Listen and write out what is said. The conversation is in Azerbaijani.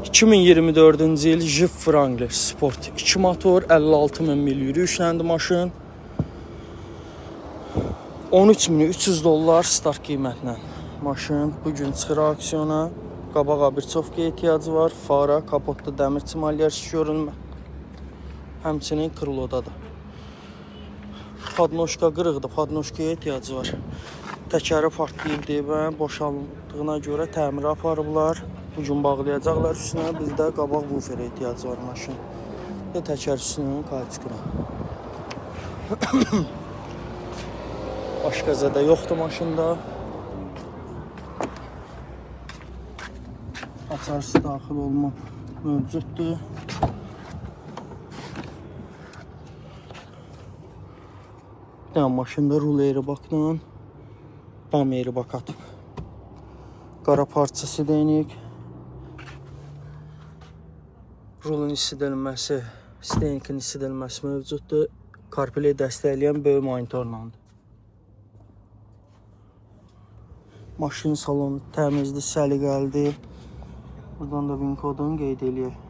2024-cü il Jeep Wrangler Sport 2 motor, 56 min mil yürüyüşləndi maşın. 13.300 dollar start qiymətlə. Maşın bu gün çıxır aksiyona. Qabaq abirçovkaya ehtiyacı var. Fara, kapotda dəmir çimalyaj görünmə. Həmçinin krılodadır. Podnoşka qırıqdır, podnoşkaya ehtiyacı var. Təkəri partlayıb deyib, boşaldığına görə təmirə aparıblar. Bu gün bağlayacaqlar üstünə. Bir də qabaq buferə ehtiyacı var maşın. Və təkər üstünün kauçukuna. Başqa zədə yoxdur maşında. Açarsız daxil olma mövcuddur. Bir dənə maşında rul airbagla bam airbag atıb. Qara parçası deynik. Rulun isidilməsi, steynikin isidilməsi mövcuddur. CarPlay dəstəkləyən böyük monitorlandır. Maşın salonu təmizdir, səliqəlidir. Buradan da VIN kodunu qeyd eləyək.